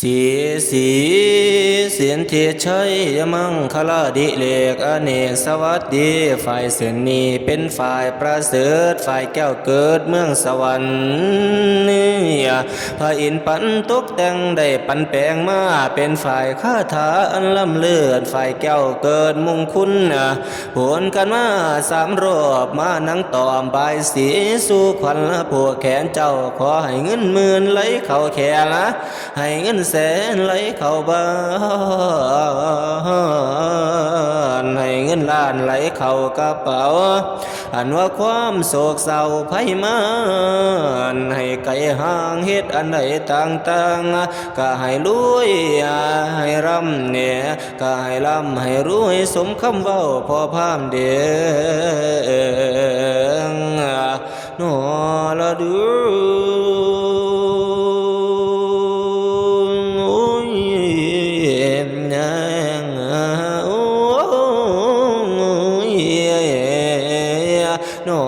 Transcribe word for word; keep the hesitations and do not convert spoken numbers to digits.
สี สิทธิชัยมังคลาดิเรกอเนกสวัสดี ฝ่ายเส้นนี้เป็นฝ่ายประเสริฐ ฝ่ายแก้วเกิดเมืองสวรรค์ พระอินทร์ปันตกแต่งได้ปันแปลงมา เป็นฝ่ายคาถาอันล้ำเลิศ ฝ่ายแก้วเกิดมงคุณ ผลกันมาสามรอบ มานังตอมบายสีสู่ขวัญละผู้แขนเจ้า ขอให้เงินหมื่นไหลเข้าแขนละ ให้เงินแสนไหลเข้าบ้าน ให้เงินล้านไหลเข้ากระเป๋า อันว่าความโศกเศร้าภัยมาน ให้ไกลห่างเหตุอันใดต่างๆ ก็ให้รวยให้ร่ำเนี่ย ก็ให้ร่ำให้รวยสมคำเว้าพ่อพราหมณ์เด้ง นอละดู โอ้ย นอ